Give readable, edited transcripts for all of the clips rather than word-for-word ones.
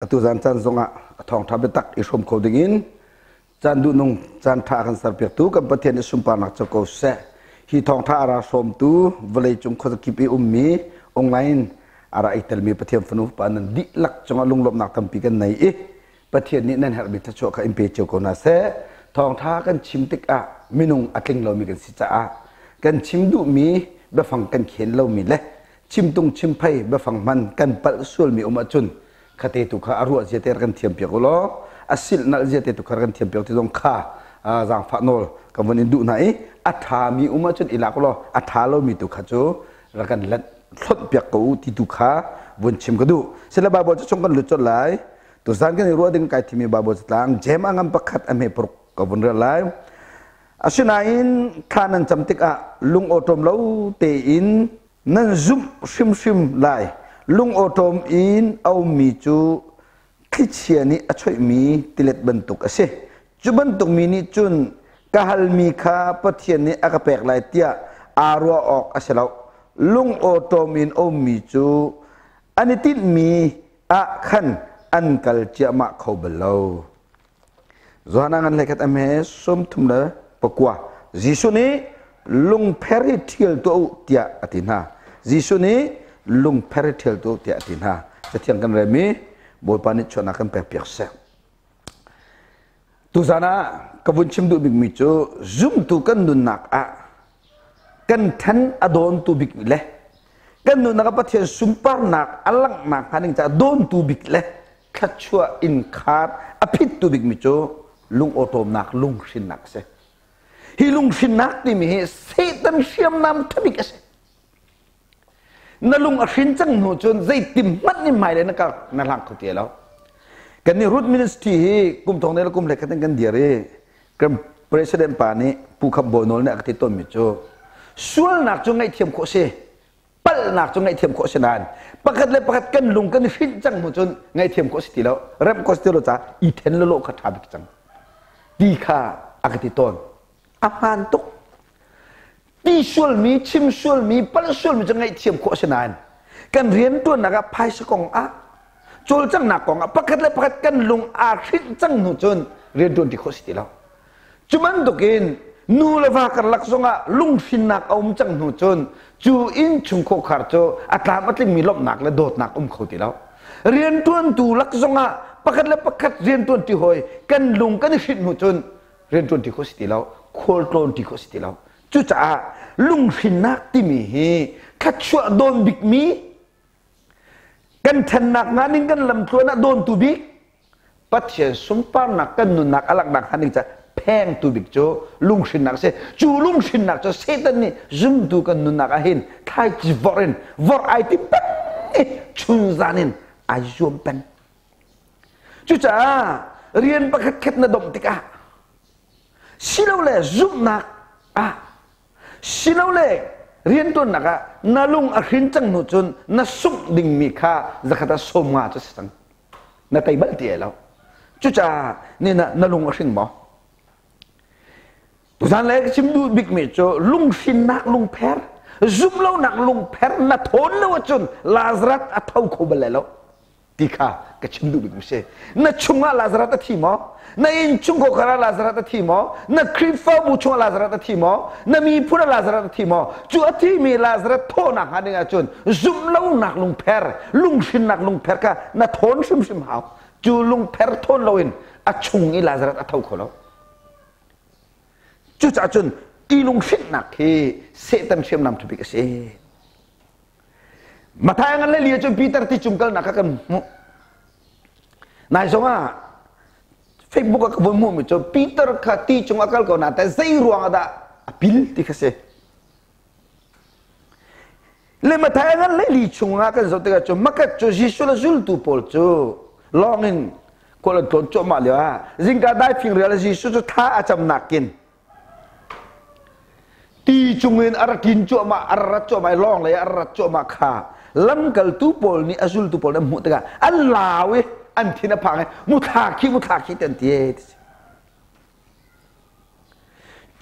Atu zan caan zongah a thawngṭha biatak i hrawm kho dingin caan duhnung caan ṭha kan serpiaktu kan Pathian i sunparnak cu ko seh. Hi thawngṭha a ra hrawmtu vawleicung khuazakip i ummi online a ra i telmi Pathian fanu pa nan dihlak cungah lunglawmhnak tampi kan nei i Pathian nih nan herhmi thluachuah kha in pe cio ko hna seh. Thawngṭha kan chim tikah minung a tling lomi kan si caah kan chim duhmi biafang kan khen lomi le chimtung chimphei biafang hman kan palh sualmi um ahcun khate tu kha a ruah zia te kan thiam piak u law a silh nalh zia te tu kha kan thiam piak ti zong kha zaangfah nawl kan vun in duh hna i a ṭhami um ahcun i lak u law a ṭha lomi tu kha cu rak kan lanh hlonh piak ko u ti tu kha vun chim ka duh. Sile Baibal cu chung kan lut colh lai. Tuzan kan i ruah ding kai thimi Baibal catlang Jeim a ngan pakhat a hme paruk ka vun rel lai. Asinain thla nan cam tikah lung awṭawm lo tein nan zumh hrimhrim lai. Lung awṭawm in a ummi cu thlichia nih a choihmi tilet bantuk a si. Cu bantuk mi nih cun ka halmi kha Pathian nih a ka pek lai tiah aa ruah awk a si lo. Lung awṭawm in a ummi cu an i tinhmi ah khan an kal ciahmah kho bal lo. Johan ngan hlei khat am he 39. Jesuh nih lungpher hi ṭhial tuah u tiah a ti hna. Jesuh nih lungpher hi ṭhial tuah u tiah a ti hna. Cathiang kan relmi Bawipa nih chuahnak kan pek piak seh. Tuzan ah ka vun chim duh bikmi cu zumtu kan nunnak ah kan ṭhen a dawntu bik le kan nunnak ah Pathian sunparnak a langhnak hnga ding caah dawntu bik le thluachuah innkhar a phittu bikmi cu lungawṭawmnak lunghrinnak a si. Hi lunghrinnak timi hi Satan hriamnam ṭhabik a si. Na lung a hrin cang hnu cun zeitim hmanh in hmailei na kar na hlang kho ti lo. Kan nih Root Ministry hi kum thong ne le kum hlei khat in kan dir i kan president pa nih Pu Khap Bawi Nawl nih a ka ti tawnmi cu sualnak cu ngaihthiam khawh si palhnak cu ngaihthiam khawh si nain pakhat le pakhat kan lung kan i hrinh cang hnu cun ngaihthiam khawh si ti lo remh khawh si ti lo caah i then lawlaw kha ṭha bik cang ti kha a ka ti tawn a hmaan tuk ti sualmi chim sualmi palh sualmi cu ngaihthiam khawh si nain kan rianṭuannak ah phaisa kong ah cawlcanghnak kong ah pakhat le pakhat kan lung aa hrinh cang hnu cun rianṭuan ti khawh si ti lo Cu bantukin nu le va karlak zongah lunghrinnak a um cang hnu cun cu innchung khawkhar cu a tlam a tlingmi lawmhnak le dawtnak um kho ti lo. Rianṭuantu lak zongah pakhat le pakhat rianṭuanṭi hawi kan lung kan i hrinh hnu cun rianṭuanṭi khawh si ti lo, khualtlawnṭi khawh si ti lo. Cucaah lunghrinnak timi hi thluachuah dawn bikmi kan ṭhennak hnga ning kan lamtluan ah dawntu bik Pathian sunparnak kan nunnak a langhnak hnga ding caah phengtu bik cu lunghrinnak a si. Cu lunghrinnak cu Satan nih zumtu kan nunnak ah hin thlaici vorh in vorh ai tim peng i chunzan in ai zuam peng. Cucaah rian pakhat khat na domh tikah silole zumhnak ah silole riantuannak ah na lung a hrin cang hnu cun na sungh dingmi kha zakhat ah 50 cu si cang. Na tei bal ti ai lo. Cucaah ni na, na lung a hring maw? Tuzan le ka chim duh bikmi cu lunghrinnak lungpher, zumhlonak lungpher na thawn lo ahcun Lazarus a tho kho bal lai lo ti kha ka chim duh bikmi si. Na chungah Lazarus a thi maw? Na inn chung khar ah Lazarus a thi maw? Na Khrihfabu chungah Lazarus a thi maw? Na miphun ah Lazarus a thi maw? Cu a thimi Lazarus thawhnak hnga ding ahcun zumhlonak lungpher, lunghrinnak lungpher kha na thawn hrimhrim hau. Cu lungpher thawn loin a chung i Lazarus a tho kho lo. Cucaah cun ti lunghrinhnak hi Satan hriamnam ṭhabik a si. Matthai ngan le li cun Peter ti cung kalnak kha kan hmuh. Nai zong ah Facebook ah ka vun hmuhmi cu Peter kha ti cung a kal ko na te zei ruang ah dah a pil ti kha si. Le Matthai ngan le li chung ah kan zoh tikah cu makat cu Jesuh le zultu pawl cu lawng in khual an tlawn cuahmah lio ah zingka daifing rial Jesuh cu thla a camnak in ti cungin a ra ṭin cuahmah a rat cuahmah i lawng lei ah a rat cuahmah kha lamkaltu pawl nih a zultu pawl nih an hmuh tikah an lau i an thin a phang i muthla khi muthla khi ti an ti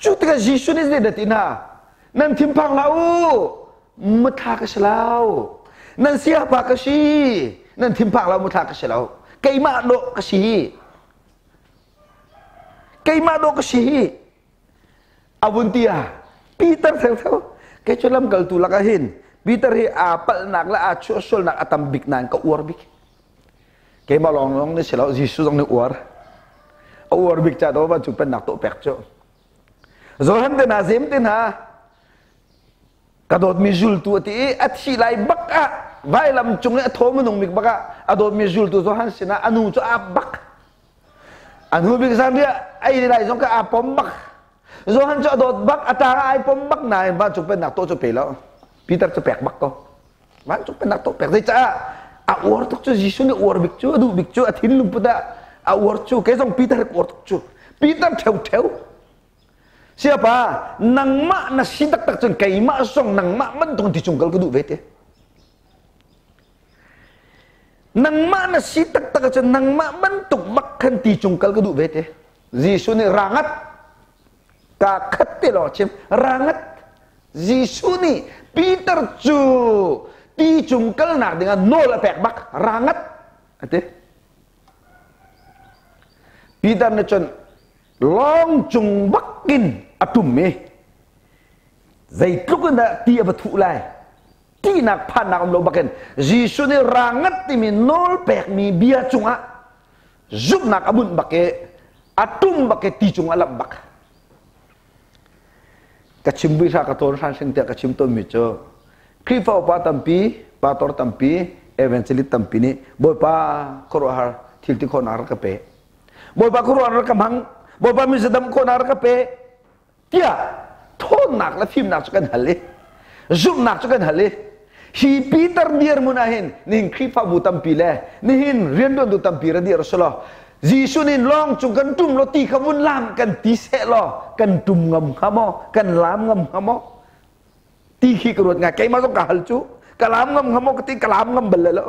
cu tikah Jesuh nih zeidah ti hna nan thinphang hlah u muthla ka si lo nan siapa ka si nan thinphang lo muthla ka si lo. Keimah dawh ka si hi. Keimah dawh ka si hi. A vun ti ah Peter thengtheu kei cu lamkaltu lakah hin Peter hi aa palhnak le aa chuahsualnak a tam bik nain ka uar bik. Keimah lawng lawng nih si lo, Jesuh zong nih uar. A uar bik ca do vancung pennak tuah pek cu. Johan te hna, Jeim te hna, ka dawtmi zultu a ti i a thi lai bak ah vailam cung i a thaw minung bik bak ah a dawtmi zultu Johan sinah a nu cu a bak. A hnu bik zanriah ei lai zong kha aa pom bak. Johan cu a dawt bak, a tang ah ai pom bak nain vancung pennak tuah cu pe lo. Peter cu pek bak ko. Vancung pennak tuah pek. Zeicah a uar tuk cu Jesuh nih uar bik cu, a duh bik cu, a thinlung put ah a uar cu. Kei zong Peter ka uar tuk cu. Peter ṭheuṭheu. Siapa, nangmah na si taktak cun keimah zong nangmah bantuk ti cung kal ka duh ve te. Nangmah na si taktak ahcun nangmah bantuk bak khan ti cung kal ka duh ve te. Jesuh nih rangat ka khat te lawng chim rangat Jesuh nih Peter cu ti cung kalnak dingah nawl a pek bak rangat a ti. Peter nih cun lawng cung bakin a tum i zeitluk in dah ti a va thuh lai ṭihnak phannak um lo bakin Jesuh nih rangat timi nawl pekmi bia cungah zumhnak a bunh bak i a tum bak i ti cung a lamh bak. Ka chim vui hra ka tawn hran hring tiah ka chim tawnmi cu Khrihfa upa tampi, pastor tampi, evangelist tampi nih Bawipa khuaruahhar thil ti khawhnak rak ka pe. Bawipa khuaruahhar rak ka hmang. Bawipa mizadam khawhnak rak ka pe. Tiah thawnnak le fimnak cu kan hal i zumhnak cu kan hal i hi Peter dirhmun ah hin nihin Khrihfabu tampi le nihin rianṭuantu tampi ra dir selaw Jesuh nih lawng cung kan ṭum law ti kha vun lam kan ti seh law kan ṭum ngam hnga maw kan lam ngam hnga maw ti khi ka ruat ngai keimah zong ka hal cu ka lam ngam hnga maw ka ti ka lam ngam bal lo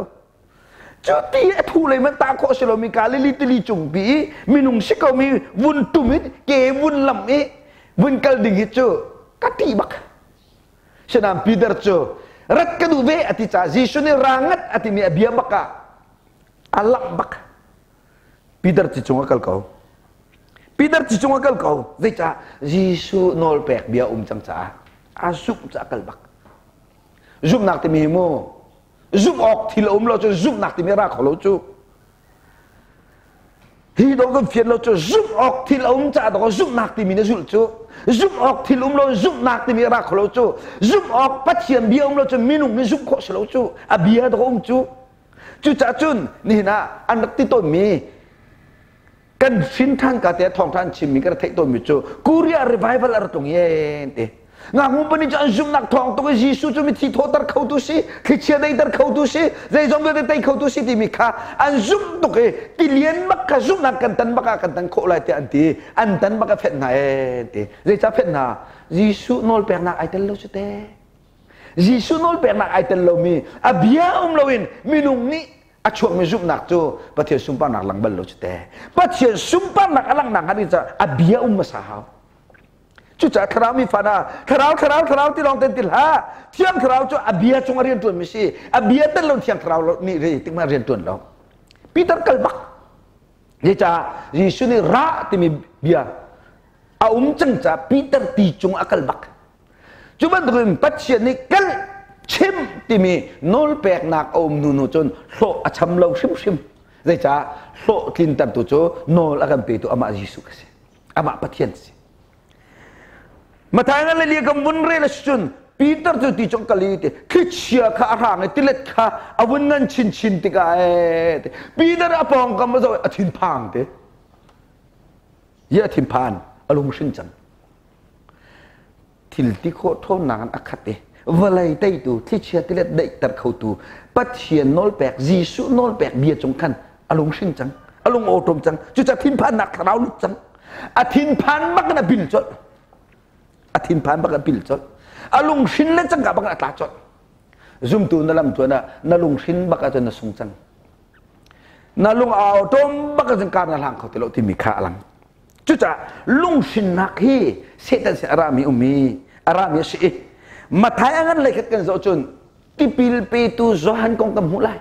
Cu ti a thu lei man ta khawh si lomi Galilee tili cung pi i minung si ko mi vun tum in ke vun lam i vun kal ding hi cu ka ṭih bak. Sinain Peter cu rat ka duh ve a ti caah Jesuh nih ra ngat a timi a bia bak ah a langh bak. Peter ci cung a kal ko. Peter ci cung a kal ko. Zeicah Jesuh nawl pek bia um cang caah a zumh caah kal bak. Zumhnak timi hi mu Zumh awk thil a um lo cu zumhnak timi ra kho lo cu. Hi do kan fian lo cu zumh awk thil a um caah dawk zumhnak timi na zulh cu. Zumh awk thil um lo zumhnak timi ra kho lo cu. Zumh awk Pathian bia um lo cu minung nih zumh khawh si lo cu. A bia dawk um cu. Cucaah cun nihin ah an rak ti tawnmi kan hrin ṭhan ka te thawngṭha an chimmi ka rak theih tawnmi cu Korea revival a rak tlung yen ti ngaknu pahnih cu an zumhnak thawng tuk i Jesuh cu mithi thawhter khotu si thlichia deiter khotu si zeizong vialte tei khotu si timi kha an zumh tuk i tilian bak kha zumhnak kan tan bak ah kan tan khawh lai tiah an ti an tan bak a fenh hna ee ti zeicah fenh hna Jesuh nawl peknak ai tel lo cu te Jesuh nawl peknak ai tel lomi a bia um loin minung nih a chuakmi zumhnak cu Pathian sunparnak lang bal lo cu te. Pathian sunparnak a langhnak hnga ding caah a bia um hmasa hau. Cucaah thlarau mi fa hna, thlarau thlarau thlarau ti lawng ten ti hlah. Thiang thlarau cu a bia cung a rian ṭuanmi si. A bia tel lo thiang thlarau nih ri tik rian ṭuan lo. Peter kal bak. Zeicah Jesuh nih ra timi bia a um cang caah Peter ti cung a kal bak. Cu bantukin Pathian nih kal chim timi nawlpeknak a um hnu hnu cun hlawh a cham lo hrimhrim. Zeicah hlawh tlintertu cu nawl a kan petu amah Jesuh a si. Amah Pathian a si. Matthai ngan le li kan vun rel a si cun Peter cu ti cung kali ti thlichia kha a hrang i tilet kha a vun ngan chinchin tikah ee ti Peter a pawngkam a zoh a thinphang ti. Ye a thinphan a lunghrinh cang. Thil ti khawh ṭhawnnak in a khat i vawlei teitu thlichia tilet daihter khotu Pathian nawlpek Jesuh nawlpek bia cung khan a lunghring cang a lung awṭawm cang cucaah thinphannak thlarau lut cang a thinphan bak in a bil colh a thinphan bak in a bil colh a lunghrin le cangka bak in a tla colh zumtu na lam tuan ah na lunghrin bak ahcun na sung cang na lung awṭawm bak ahcun kar na hlang kho ti lo timi kha a lang Cucaah lunghrinnak hi Satan sin a rami ummi a rami a si i Matthai a ngan lei khat kan zoh cun tipil petu Johan kong kan hmuh lai.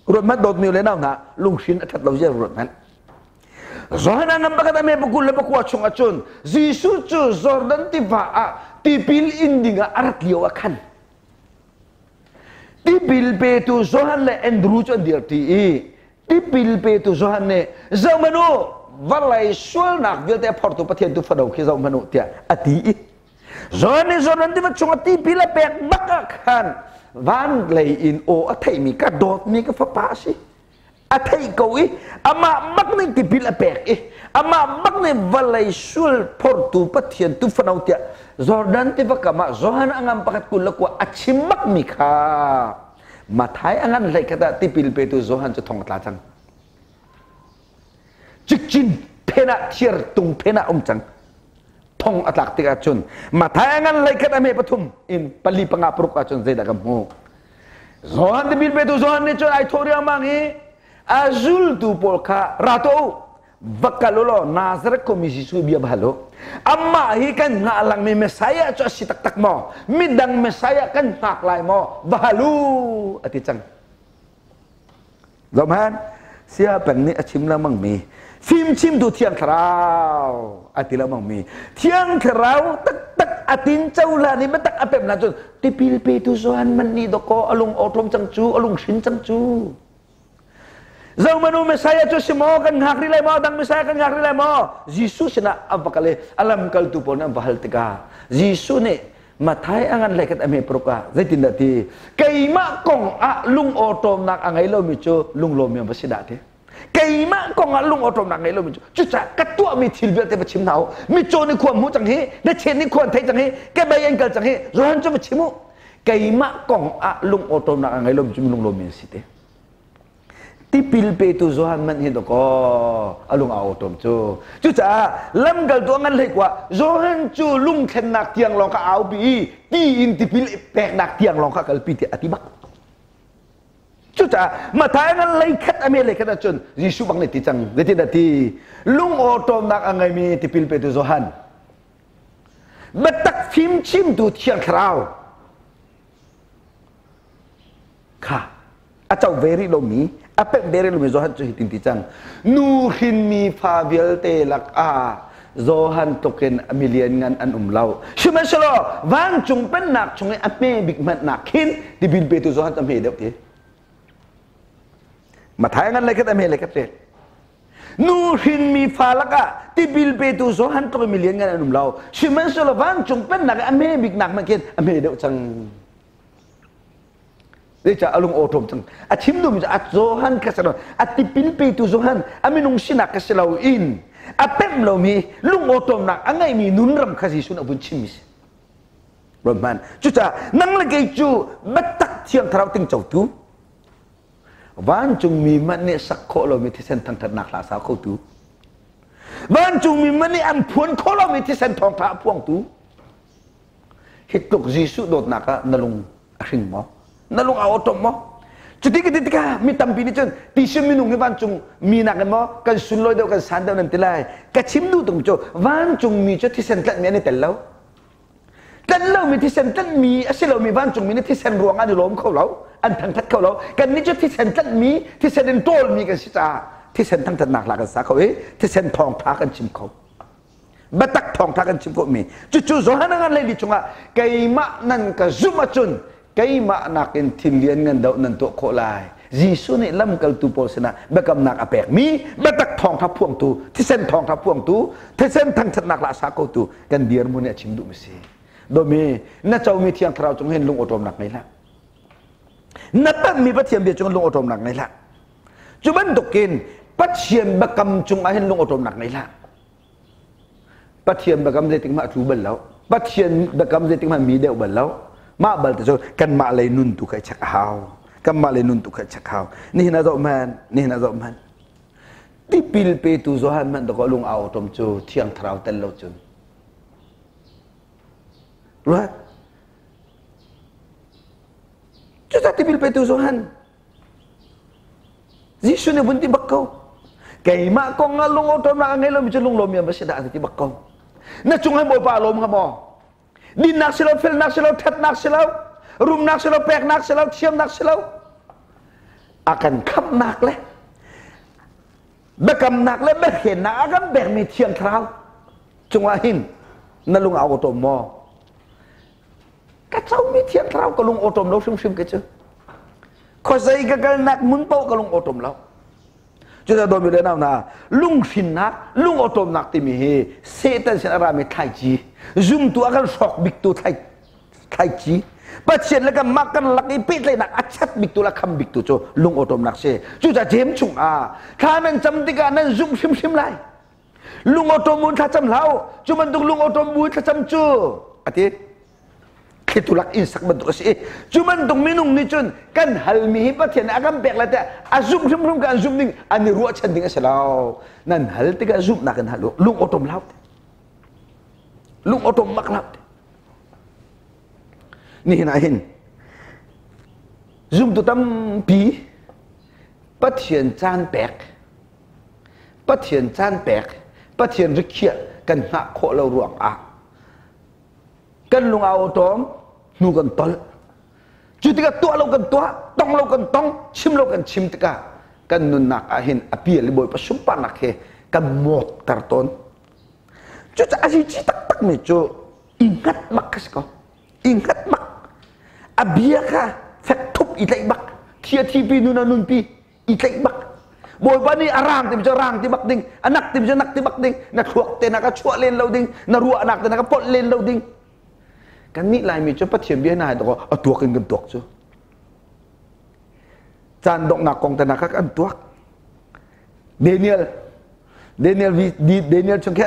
Ruat hmanh dawtmi le nau hna lunghrin a ṭhat lo zia ruat hmanh. Johan ngam pakhat a me pakul le pakua chung ahcun Jesuh cu Jordan tiva ah tipil in ding ah a rat lio ah khan tipil petu Johan le Andrew cu an dirti i tipil petu Johan nih zohhmanh u vawlei sualnak vialte a phortu Pathian tu fano khi zohhmanh u tiah a ti i Johan nih Jordan tiva chung ah tipil a pek bak ah khan van lei in aw a theihmi ka dawtmi ka fapa a si a theih ko i amah bak nih tipil a pek i amah bak nih vawlei sul phortu Pathian tufano tiah Jordan tiva kam ah Johan a ngam pakhat 21 a chim bakmi kha Mathai a ngan hlei khat ah tipil petu Johan cu thong a tla cang. Cikcin phen ah thiar tung phen ah um cang. Thong a tlak tikah cun Mathai a ngan hlei khat a me pathum in pali panga paruk ahcun zeidah kan hmuh? Johan tipil petu Johan nih cun ai thawh riangmang i a zultu pawl kha ra tuah u va kal u law Nazareth khuami Jesuh bia va hal u amah hi kan hngah langmi Messiah cu a si taktak maw midang Messiah kan hngak lai maw va hal u a ti cang Zohhmanh, sia peng nih a chim lengmangmi fimchimtu Thiang Thlarau a ti lengmangmi Thiang Thlarau taktak a tin co hlan i biatak a pem hlan cun tipil petu Johan man nih dawkaw a lung awṭawm cang cu a lung hrin cang cu Zohmanu Messiah cu si maw kan hngak rih lai maw dang Messiah kan hngak rih lai maw Jesuh sinah an va kal i a lamkaltu pawl nih an va hal tikah Jesuh nih Mathai a ngan hlei khat a hme paruk ah zeitindah ti keimah kong ah lungawṭawmnak a ngei lomi cu lunglawmmi an va si dah ti keimah kong ah lungawṭawmnak ngei lomi cu cucaah ka tuahmi thil vialte va chim hna u mitcaw nih khua hmu cang hi na chen nih khua an thei cang hi kebei an kal cang hi Johan cu va chim u keimah kong ah lungawṭawmnak a ngei lomi cu lunglawmmi an si ti Tipil petu Johan manh hi dawkaw a lung a awṭawm cu. Cucaah lamkaltu a ngan hlei kua Johan cu lungthlennak tiang lawng kha aupi i ti in tipil peknak tiang lawng kha kalpi tiah a ti bak. Cucaah Mathai ngan lei khat a me lei khat ahcun Jesuh bang nih ti cang. Zeitin dah ti? Lung awṭawmnak a ngeimi tipil petu Johan. Biatak fimchimtu Thiang Thlarau kha a co ve rih lomi a pemh ve rih lomi Johan cu hitin ti cang nu hrinmi fa vialte lakah Johan tluk in a milian ngan an um lo sihmanhsehlaw vancung pennak chung i a hme bik hmanh nak khin tipil petu Johan cu a hme deuh ti Mathai ngan le khat a hme le khat rel nu hrinmi fa lakah tipil petu Johan tluk in milian ngan an um lo sihmanhsehlaw vancung pennak i a hme bik nak hmanh khin a hme deuh cang Zeicah a lung awṭawm cang. A chim duhmi cu a Johan kha si lo, a tipil petu Johan, a minung sinak kha si loin a pemh lomi lung awṭawmnak a ngeimi nunram kha Jesuh nih a vun chimmi si. Ruat Cucaah nang le kei cu biatak thiang thlarau tingcotu, vancungmi hmanh nih sak khawh lomi thisen thangṭhatnak hla sa khotu, vancungmi hmanh nih an phuan khawh lomi thisen thawngṭha a phuangtu, Hi tluk Jesuh dawtnak ah na lung a hring maw? Na lung a awṭom maw? Cuti ka ti tikah mi tampi nih cun tisun minung hi vancung mi nakin maw kan sunlawi deuh kan san deuh nan ti lai. Ka chim duh tung cu vancung mi cu thisen tlanhmi an i tel lo. Tlanh lomi thisen tlanhmi a si lomi vancung mi nih thisen ruang an i lawm kho lo, an thangthat kho lo. Kannih cu thisen tlanhmi, thisen in ṭawlmi kan si caah thisen thangthatnak hla kan sa kho i thisen thawngṭha kan chim kho. Biatak thawngtha kan chim khawhmi cucu Johan ngan leili chungah keimah nan ka zumh ahcun keimah nakin thil lian ngan deuh nan tuah khawh lai. Jesuh nih lamkaltu pawl sinah biakamnak a pekmi biatak thawngtha phuangtu, thisen thawngtha phuangtu, thisen thangthatnak la sa kotu kan dirhmun nih a chim duhmi si. Domi, na comi Thiang Thlarau cung hin lung awṭawmnak ngei hlah. Na pemmi Pathian bia cung lung awṭawmnak ngei hlah. Cu bantukin Pathian biakam cungah hin lung awṭawmnak ngei hlah. Pathian biakam zeitik hmanh a tlu bal lo. Pathian biakam zeitik hmanh mi deuh bal lo. Mah bal te cu kanmah lei nun tu kha i check a hau. Kanmah lei nun tu kha i check hau. Nihin ah zoh hmanh, nihin ah zoh hmanh. Tipil petu Johan hmanh dakaw lung aa awṭom cu Thiang Thlarau tel lo cun. Ruat. Cucaah tipil petu Johan Jesuh nih vun ti bak ko. Keimah kong ah lungawṭawmnak a ngei lomi cu lunglawmmi an va si dah ti bak ko. Na cung ah Bawipa a lawm hnga maw? Dinnak si lo, felnak si lo, ṭhatnak si lo, rumnak si lo, peknak si lo, thiamnak si lo. A kan khamhnak le biakamnak le biahrennak a kan pekmi Thiang Thlarau cungah hin na lung a awṭawm maw? Ka comi Thiang Thlarau ka lung awṭawm lo hrimhrim ke cu. Khuazei ka kalnak hmun paoh ka lung awṭawm lo. Cucaah dawmi le nau hna, lunghrinnak, lungawṭawmnak timi hi Satan sin a rami thlaici, zumtu a kan hrawk biktu thlaici, Pathian le kanmah kan lak i pehtlaihnak a chat biktu le a kham biktu cu lungawṭawmnak si. Cucaah Jeim chungah thla nan cam tikah nan zumh hrimhrim lai. Lungawṭawm bu in thlacam hlah u. Cu bantuk lungawṭawm bu in thlacam cu a ti. Thlitu lak inn sak bantuk a si i cu bantuk minung nih cun kan halmi hi Pathian nih a kan pek lai tiah a zumh hrimhrim ka an zumh ding an i ruahchan ding a si lo. Nan hal tikah zumhnak in hal u. Lung awṭawm hlah u. Lung awṭawm bak hlah u. Nihin ah hin zumtu tampi Pathian caan pek Pathian caan pek Pathian rikhiah kan hngah khawh lo ruangah kan lung aa awṭawm hnu kan tolh. Cu tikah tuah lo kan tuah, tong lo kan tong, chim lo kan chim tikah kan nunnak ah hin a pial i Bawipa sunparnak he kan mawtter tawn. Cucaah a ci taktak mi cu i hngat bak ka si ko. I hngat bak. A bia kha fek thup i tlaih bak. Thia thipi nun a nunpi i tlaih bak. Bawipa nih a rang timi cu rang ti bak ding, a nak timi cu nak ti bak ding, na thluak te na ka chuah len lo ding, na ruahnak te na ka polh len lo ding. Kan nih Laimi cu Pathian bia hna hai a tuak in kan tuak cu. Caan donghnak kong te na ka kan tuak. Daniel Daniel Daniel chung khe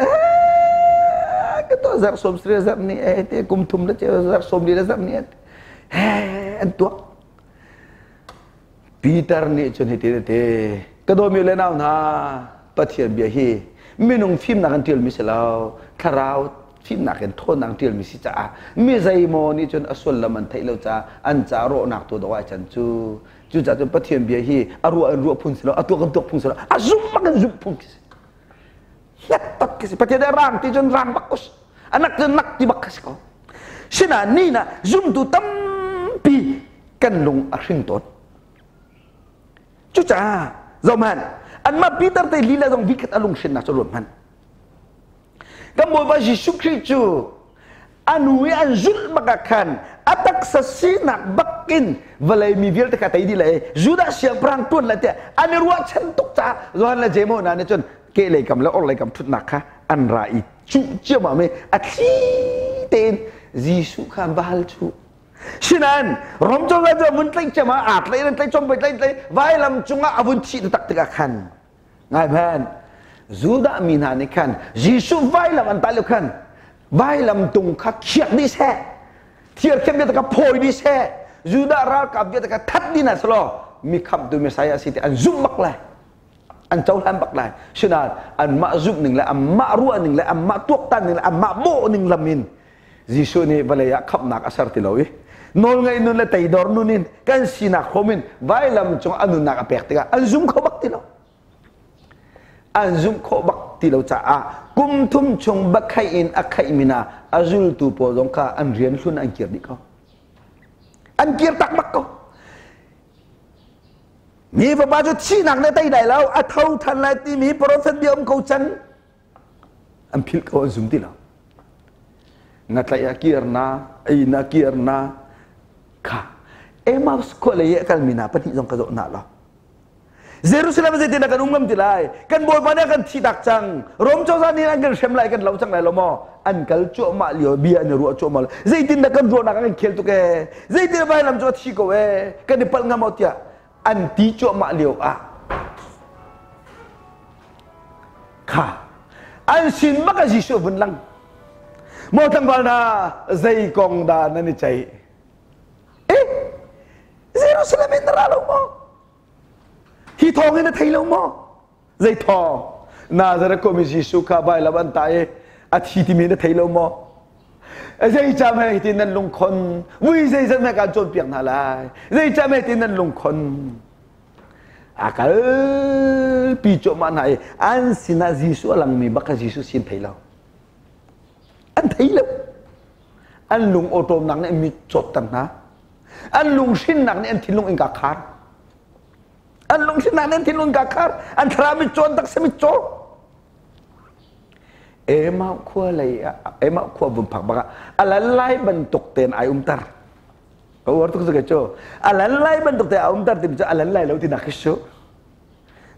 ka to zarh som sri zarh ni eh te kum thum le zarh som li le zarh ni eh an tuak. Peter nih cun hiti te ka dawmi le nau hna, Pathian bia hi minung fimnak in ṭialmi si lo, thlarau fimnak in ṭhawnnak in ṭialmi si caah mi zeimaw nih cun a sullam an theih lo caah an ca rawhnak tu dawh ai can cu. Cucaah cun Pathian bia hi a ruah in ruah phun si lo, a tuak in tuak phun si lo, a zumh bak in zumh phun si. Hngat bak si. Pathian nih rang ti cun rang bak ko si, a nak cun nak ti bak si ko. Sinain ni na zumtu tampi kan lung a hring tawn. Cucaah zohhmanh, anmah Peter te lila zong vikhat a lunghrinnak cu ruat hmanh. Kan Bawipa Jesuh Khrih cu a nu i an zulh bak ah khan a taksa sinak bak in vawlei mi vialte kha tei dih lai, Judah siangpahrang tuan lai tiah an i ruahchan tuk caah Johan le Jeim hna nih cun kehlei kam le orhlei kam ṭhutnak kha an ra i cuh ciammam i a thli tein Jesuh kha an va hal cu. Sinain Rom cozah cu a vun tlaih ciam ah aa tlaih in tlaih chom tlaih tlaih vailam cungah a vun thih tak tikah khan, ngai hmanh, Judah mi hna nih khan Jesuh vailam an tah lio khan vailam tung kha khiak dih seh, thiarthiam vialte kha phawi dih seh, Judah ralkap vialte kha that dih hna selaw mi khamhtu Messiah si ti an zumh bak lai, an cohlan bak lai. Sinain anmah zumh ning le anmah ruah ning le anmah tuaktan ning le anmah bawh ning lam in Jesuh nih vawlei ah khamhnak a ser ti lo i nawlngaih nun le teidor nun in kan sinak hrawm in vailam cung a nunnak a pek tikah an zum kho bak ti lo. An zumh khawh bak ti lo caah kum thum chung bakhaih in a khaih mi hna a zultu pawl zong kha an rian hlun an kir dih ko. An kir tak bak ko. Mi fapa cu thihnak nih a tei lai lo, a tho than lai timi profet bia um ko cang. An philh ko, an zum ti lo. Ngatlaih ah kir na, ei na kir na kha Emmaus khua lei i a kalmi hna pahnih zong ka zoh hna lo. Jerusalem zeitin kan um ngam ti lai? Kan Bawipa nih a kan thihtak cang. Rom cozah nih an kan hrem lai, kan lo cang lai lo maw? An kal cuahmah lio bia an i ruah cuahmah. Zeitin dah kan ruahnak an kan khel tuk ee? Zeitin vailam cu a thi ko ee? Kan i palh ngam maw tiah an ti cuahmah lio ah kha an sin bak ah Jesuh vun lang. Maw tlangval hna, zei kong dah nan i ceih? Eh, Jerusalem in na ra lo maw? Hi thawng in na thei lo maw? Zei thawng? Nazareth khuami Jesuh kha vailam an tah i a thi timi na thei lo maw? Zeicah mei ti nan lungkhon? Vui zeizat mei kaan cawnpiak hna lai? Zeicah mei ti nan lungkhon? A kalpi cuahmah hna i an sinah Jesuh a langmi bak kha Jesuh sin thei lo. An thei lo. An lung awṭawmnak nih mit cawtter hna. An lunghrinnak nih an thinlung innka khar. An lunghrinnak nih an thinlung ka khar. An thlarau mit cawn tak mit caw. Emau khua lei ah Emau khua vun phak bak ah alan lai bantuk ten ai umter. Ka uar tuk cu cu. Alan lai bantuk te a umter timi cu alan lai lo ti nak khi su.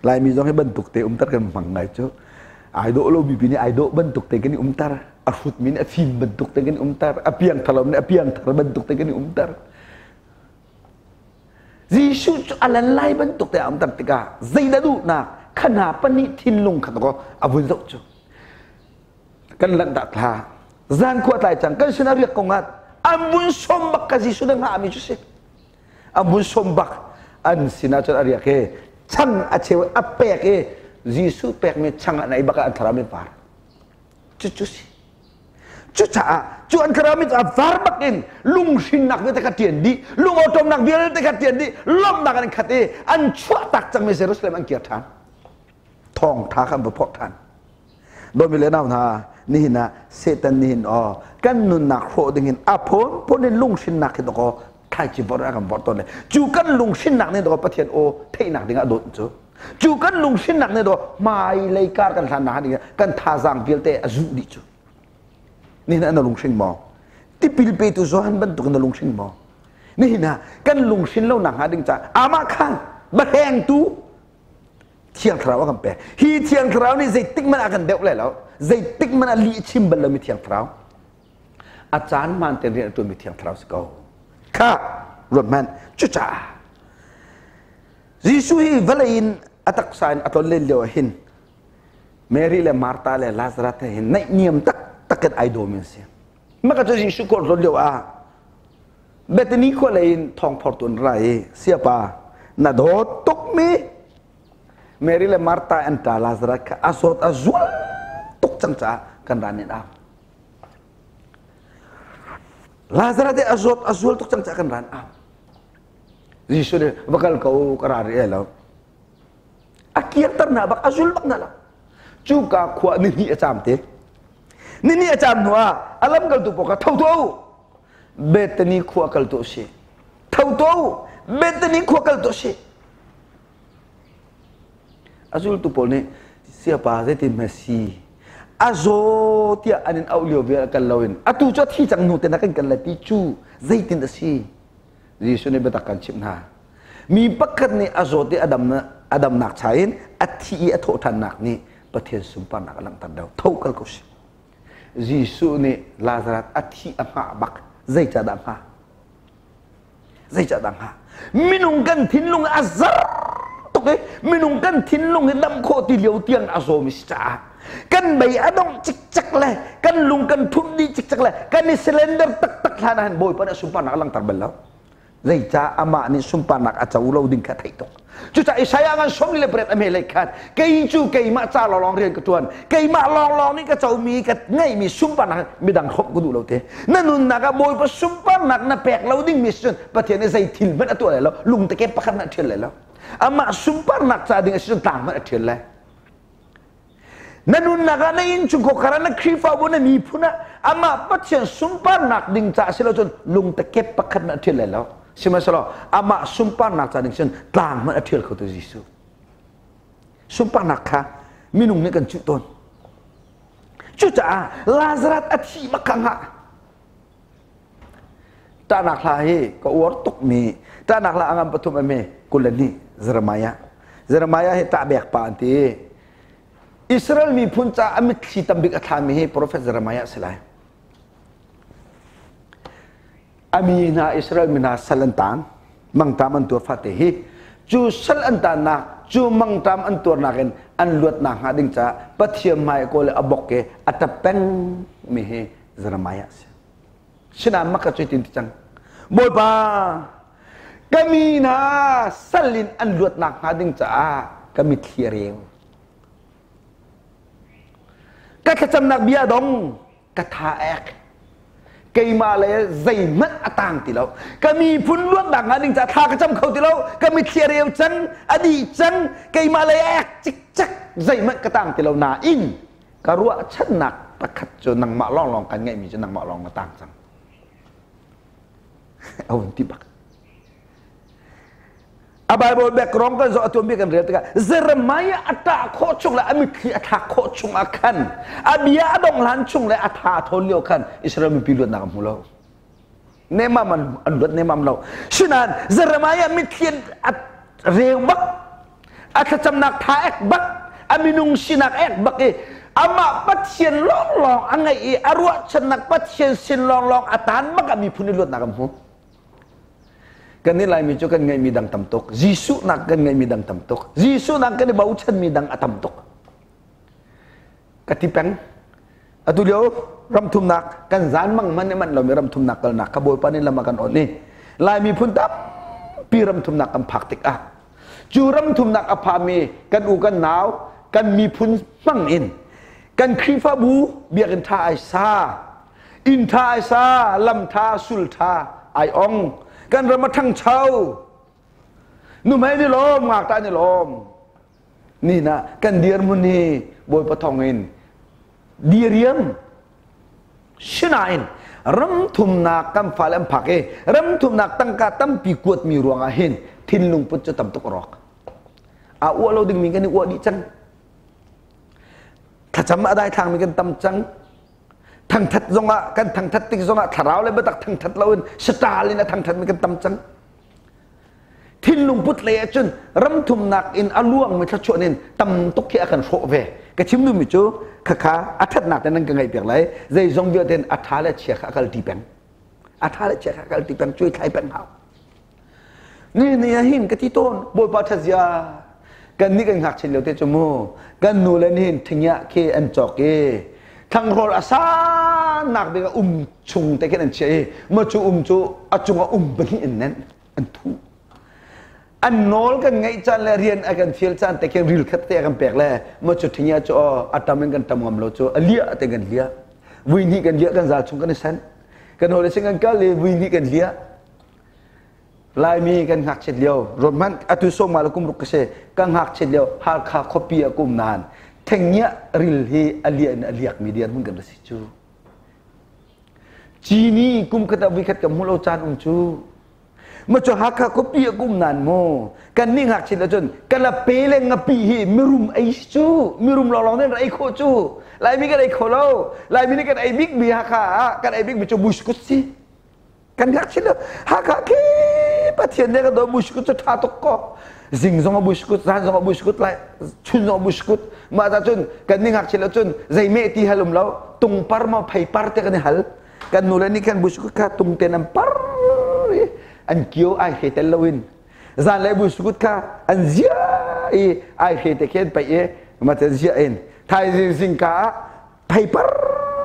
Laimi zong hi bantuk te umter kan hmang ngai cu. Ai dawh lo mi pi nih ai dawh bantuk te kan i umter. A hrut mi nih a fim bantuk te kan i umter. A piang thar lo nih a piang thar bantuk te kan i umter. Jesuh cu a lan lai bantuk te a umter tikah zeidah duhnak khana pahnih thinlung kha ko a vun zoh cu. Kan lanh dah thla. Zan khua tlai cang kan sinah riak ko ngat. An vun som bak ka Jesuh na ngah mi cu si. An vun som bak an sinah cun a riak i chang a cheu a pek i Jesuh pekmi chang an ei bak ah an thlarau min par. Cucu si. Cucaah cu an thlarau mit a var bak in lunghrinnak vialte kha ṭian dih, lungawṭawmnak vialte kha ṭian dih, lawmhnak an khat i an chuahtak cangmi Jerusalem an kir ṭhan. Thawngṭha kha an va phorh ṭhan. Dawmi le nau hna, nihin ah Satan nihin aw kan nunnak hrawh ding in a phunphun in lunghrinnak hi dawkaw thlaici vorh a kan vorh tawn le cu kan lunghrinnak nih dawkaw Pathian aw theihnak ding ah dawt cu. Cu kan lunghrinnak nih dawkaw hmailei kar kan hlannak ding kan thazaang vialte a zuh dih cu. Nihin ah na lunghring maw? Tipil petu Johan bantuk in na lunghring maw? Nihin ah kan lunghrin lo nak hnga ding caah amah khan bahlengtu Thiang Thlarau a kan pek. Hi Thiang Thlarau nih zeitik hmanh a kan deuh lai lo. Zeitik hmanh ah lih chim bal lomi Thiang Thlarau. A caan hmaan tein rian a ṭuanmi Thiang Thlarau si ko. Kha ruat hmanh. Cucaah Jesuh hi vawlei in a taksa in a tlon len lio ah hin Mary le Martha le Lazarus he hin naihniam taktak in ai dawmi an si. Maka cu Jesuh kawl tlon lio ah Bethany khua lei in thawng phortu an ra i siapa na dawt tukmi Mary le Martha an ṭa Lazarus kha a zawt a zual tuk cang caah kan ra nin au. Lazarus a zawt a zual tuk cang caah kan ran au. Jesuh nih va kal ko ka ra rih lo. A kirter hna bak a zul bak hna lo. Cuka khua ni hnih a caam te. Ni hnih a caam hnu ah a lamkaltu pawl kha tho tuah u. Bethany khua kal tuah si. Tho tuah u. Bethany khua kal tuah si. A zultu pawl nih siapa zeitin hme si a zaw tiah an in auh lio vial kal loin atu cu a thi cang hnu te na kan kal lai ti cu zeitin a si Jesuh nih biatak kan chimh hna. Mi pakhat nih a zawt i a damnak cha in a thi i a thawhṭhannak nih Pathian sunparnak a langhter deuh. Tho kal ko sih. Jesuh nih Lazarus a thi a hngah bak. Zeicahdah hngah? Zeicahdah hngah? Minung kan thinlung a zar tuk i minung kan thinlung hi dam khawh ti lio tiang a zawmi si caah kan bei a dongh cikcek le kan lung kan thumh dih cikcek le kan i cylinder taktak hlan ah hin Bawipa nih sunparnak a langhter bal lo. Zeicah amah nih sunparnak a co lo ding kha theih tuk. Cucaah Isaiah ngan 48 a hme lei khan kei cu keimah ca lawnglawng rian ka ṭuan keimah lawnglawng nih ka comi ka ngeihmi sunparnak midang hrawmh ka duh lo te. Na nunnak ah Bawipa sunparnak na pek lo dingmi si cun Pathian nih zei thil hmanh a tuah lai lo lungteke pakhat hmanh a ṭhial lai lo. Amah sunparnak ca ding a si cun tlang hmanh a ṭhial lai. Na nunnak ah na innchungkhar ah na Khrihfabu na miphun ah amah Pathian sunparnak ding caah si lo cun lungtakep pakhat hmanh a ṭhial lai lo. Sihmanhsehlaw amah sunparnak ca ding cun tlang hmanh a ṭhial kho tu Jesuh. Sunparnak kha minung nih kan cuh tawn. Cucaah Lazarus a thih bak kha hngah. Ṭahnak hla hi ka uar tukmi ṭahnak hla a ngam pathum a me 22 Jeremiah. Jeremiah hi ṭahbek pa an ti. Israel miphun caah a mitthli tambik a thlami hi profet Jeremiah a si lai. A mi hna Israel mi hna sal an taan, mangṭam an tuar fate hi cu sal an taannak cu mangṭam an tuarnak in an luatnak hnga ding caah Pathian hmai a kawl i a bok i a ṭap peng mi hi Jeremiah a si. Sinain maka cu tin ti cang. Bawipa, ka mi hna sal in an luatnak hnga ding caah ka mitthli a reu. Ka thlacamnak bia dong ka tha ek. Keimah le zeihmanh a tang ti lo. Ka miphun luatnak hnga ding caah thla ka cam kho ti lo. Ka mitthli a reu cang, a dih cang. Keimah le ek cikcek zeihmanh ka tang ti lo nain ka ruahchannak pakhat cu nangmah lawnglawng kan ngeihmi cu nangmah lawng na tang cang a vun ti bak. A Bible background kan zoh atuan bia kan rel tikah Jeremiah a ṭah khawh chung le a mitthli a thlak khawh chung ah khan a bia a dong hlan chung le a tha a thawn lio khan Israel mipi luatnak a hmu lo. Nemam an luat nemam lo. Sinain Jeremiah mitthli a reu bak a thlacamnak tha ek bak a minung sinak ek bak i amah Pathian lawnglawng a ngaih i a ruahchannak Pathian sin lawnglawng a tan bak ah miphun i luatnak an hmu. Kan nih Laimi cu kan ngeihmi dang tam tuk. Jesuh nak kan ngeihmi dang tam tuk. Jesuh nak kan i bochanmi dang a tam tuk. Ka ti peng. Atu lio ramthumnak kan zan mang man man lomi ramthumnak kalnak ka Bawipa nih lam a kan on i Laimi phun tampi ramthumnak kan phak tikah cu ramthumnak a phami kan u kan nau kan miphun hmang in kan Khrihfabu biakinn ṭha ai sa inn ṭha ai sa lam ṭha sul ṭha ai ong kan ram a ṭhangcho nuhmei ni lawm ngakṭah ni lawm ni na kan dirhmun hi Bawipa thawng in diriam sinain ram thumnak kan fale an phak i ram thumnak tangka tampi kuatmi ruangah hin thinlung put cu tam tuk a rawk a uah lo dingmi kan i uah dih cang thlacam a daithlangmi kan tam cang thangthat zongah kan thangthat tik zongah thlarau le biatak thangthat loin satal in a thangthat mi kan tam cang thinlung put lei ahcun ramthumnak in a luangmi thluachuah in tam tuk khi a kan hrawh ve ka chim duhmi cu khakha a thatnak te nan ka ngaih piak lai zeizong vialte a tha le chia kha a kal ti peng a tha le chia kha a kal ti peng cuai thlai peng hau Ni ni ah hin ka ti tawn Bawipa ṭhat zia kan nih kan ngakchia lio te cu mu kan nu le nih hin thingah khi an cawk i thlanghrawl a sannak bik ah um chung te khin an chiah i ma cu um cu a cungah um pahnih in nen an thuh an nawl kan ngeih caan le rian a kan fial caan te khin ril khat te a kan pek le ma cu thingah cu a tam in kan tam ngam lo cu a liah te kan liah vui hnih kan liah kan zal chung kan i sanh kan hawi le sin kan kal i vui hnih kan liah Laimi kan ngakchiat lio ruat hmanh atu sawma le kum ruk ka si ka ngakchiat lio Halkha khuapi ah kum nain thengngiah ril hi a liah in a liakmi dirhmun kan si cu cini kum khat ah vuikhat ka hmuh lo caan um cu ma cu Hakha khuapi ah kum nan mu kan nih ngakchiat ahcun kalape le ngapi hi mirum ei cu mirum lawnglawng nih ei khawh cu Laimi kan ei kho lo Laimi nih kan ei bik mi Hakha ah kan ei bik mi cu buskut si Kan ngakchia lo Hakha khi Pathian nih kan daw buskut cu ṭha tuk ko. Zing zong a buskut, zan zong a buskut lai, chun zong a buskut. Mah ta cun kan ni ngakchia lo cun zei meh ti hal um lo, tung par maw phei par te kan i hal. Kan nu le nih khan buskut kha tung ten an par i an kio ai he tel loin zan le buskut kha an zia i ai he te khen paih i ma te zia in thaizing zingka ah phei par